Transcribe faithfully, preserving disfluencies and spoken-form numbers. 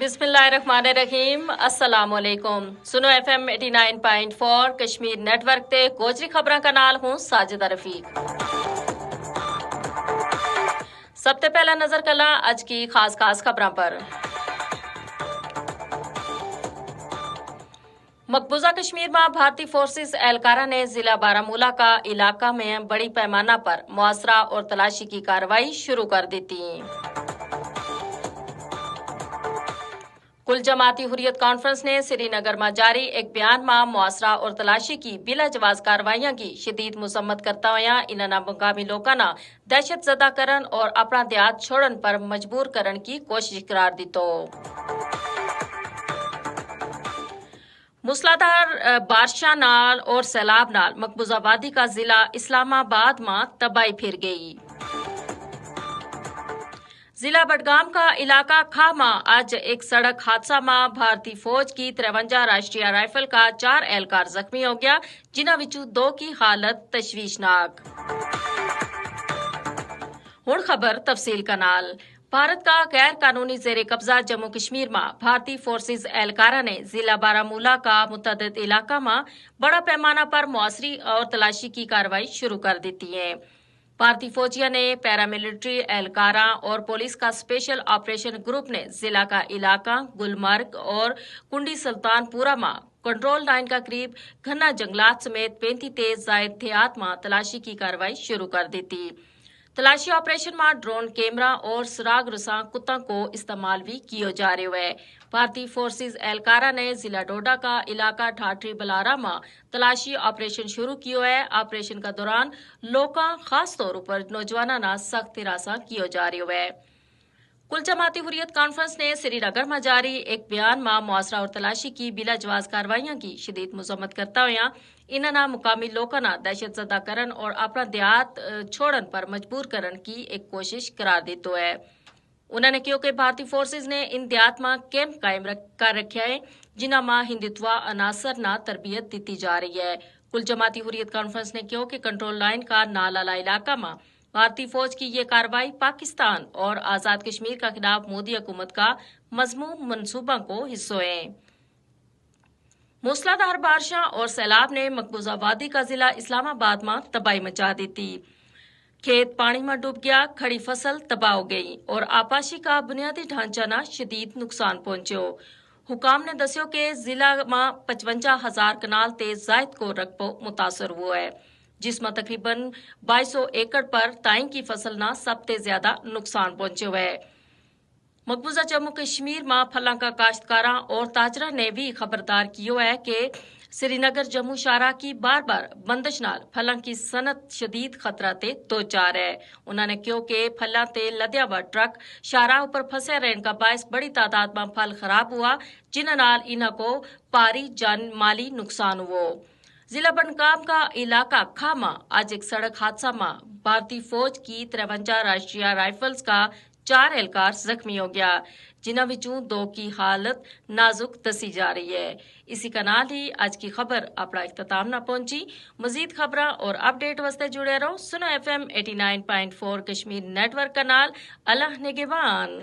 بسم اللہ الرحمن الرحیم، السلام علیکم۔ سنو ایف ایم ایٹی نائن پوائنٹ فور کشمیر نیٹ ورک تے گوجری خبراں کا نال ہوں ساجدہ رفیق۔ سب تے پہلا نظر کلاں اج کی خاص خاص خبراں پر۔ مقبوضہ کشمیر ما بھارتی فورسز اہلکاراں نے ضلع بارہ مولا کا علاقہ میں بڑی پیمانہ پر محاصرہ اور تلاشی کی کارروائی شروع کر دیتی۔ کل جماعتی حریت کانفرنس نے سری نگر ما جاری ایک بیان ما محاصرہ اور تلاشی کی بلا جواز کارروائیاں کی شدید مذمت کرتا ہویا انہاں نا مقامی لوکاں نا دہشت زدہ کرن اور اپنا دیہات چھوڑن پر مجبور کرن کی کوشش قرار دیتو۔ موسلادھار بارشاں نال اور سیلاب نال مقبوضہ وادی کا ضلع اسلام آباد ما تباہی پھر گئی۔ ضلع بڈگام کا علاقہ کھاہ ما اج ایک سڑک حادثہ ما بھارتی فوج کی ترونجا راشٹریہ رائفل کا چار اہلکار زخمی ہو گیا، جنہاں وچوں دو کی حالت تشویشناک۔ ہن خبر تفصیل کا نال۔ بھارت کا غیر قانونی زیر قبضہ جموں کشمیر ما بھارتی فورسز اہلکاراں نے ضلع بارہ مولا کا متعدد علاقہ ما بڑا پیمانہ پر محاصری اور تلاشی کی کارروائی شروع کر دیتی ہیں۔ بھارتی فوجیاں نے پیراملٹری اہلکاراں اور پولیس کا اسپیشل آپریشن گروپ نے ضلع کا علاقہ گلمرگ اور کنڈی سلطان پورہ ما کنٹرول لائن کا قریب گھنا جنگلات سمیت پینتی تیز زائد تھے آتما تلاشی کی کارروائی شروع کر دیتی۔ تلاشی آپریشن ما ڈرون کیمرہ اور سراغ رساں کتاں کو استعمال بھی کیو جا رہیو ہے۔ بھارتی فورسز اہلکاراں نے ضلع ڈوڈا کا علاقہ ٹھاٹری بلارا ما تلاشی آپریشن شروع کیو ہے۔ آپریشن کا دوران لوکاں خاص طور پر نوجواناں نا سخت ہراساں کیو جا رہیو ہے۔ کل جماعتی حریت کانفرنس نے سری نگر ما جاری ایک بیان ما محاصرہ اور تلاشی کی بلا جواز کارروائیاں کی شدید مذمت کرتا ہویا انہاں نا مقامی لوکاں نا دہشت زدہ کرن اور اپنا دیہات چھوڑن پر مجبور کرن کی ایک کوشش قرار دیتو ہے۔ انہاں نے کہیو کہ بھارتی فورسز نے ان دیہات ما کیمپ قائم کر رکھیا ہے، جنہاں ما ہندوتوا عناصر نا تربیت دتی جا رہی ہے۔ کل جماعتی حریت کانفرنس نے کہیو کہ کنٹرول لائن کا نال آلا علاقہ ما بھارتی فوج کی یہ کارروائی پاکستان اور آزاد کشمیر کا خلاف مودی حکومت کا مضموم منصوباں کو حصو ہیں۔ موسلادھار بارشاں اور سیلاب نے مقبوضہ وادی کا ضلع اسلام آباد ما تباہی مچا دیتی۔ کھیت پانی ما ڈوب گیا، کھڑی فصل تباہ ہو گئی اور آپاشی کا بنیادی ڈھانچہ نا شدید نقصان پہنچیو۔ حکام نے دسیو کہ ضلع ما پچونجا ہزار کنال تے زائد کو رقبو متاثر ہوئے، جس ما تقریبا بائیس سو ایکڑ پر تائیں کی فصل نا سب تے زیادہ نقصان پہنچیو ہے۔ مقبوضہ جموں کشمیر ما پھلاں کا کاشتکاراں اور تاجراں نے وی خبردار کیو ہے کہ سری نگر جموں شاہراہ کی بار بار بندش نال پھلاں کی صنعت شدید خطرہ تے دو چار ہے۔ انہاں نے کہیو کہ پھلاں تے لدیا وا ٹرک شاہراہ اپر پھسیا رہن کا باعث بڑی تعداد ما پھل خراب ہوا، جنہاں نال انہاں کو پاری جان مالی نقصان ہوو۔ ضلع بنکام کا علاقہ کھاما اج ایک سڑک حادثہ ما بھارتی فوج کی ترونجا راشٹریہ رائفلز کا چار اہلکار زخمی ہو گیا، جنہاں وچوں دو کی حالت نازک دسی جا رہی ہے۔ اسی کا نال ہی اج کی خبر اپنا اختتام نہ پہنچی۔ مزید خبراں اور اپڈیٹ واسطے جڑے رہو سنو ایف ایم ایٹی نائن پوائنٹ فور کشمیر نیٹ ورک کا نال۔ اللہ نگہبان۔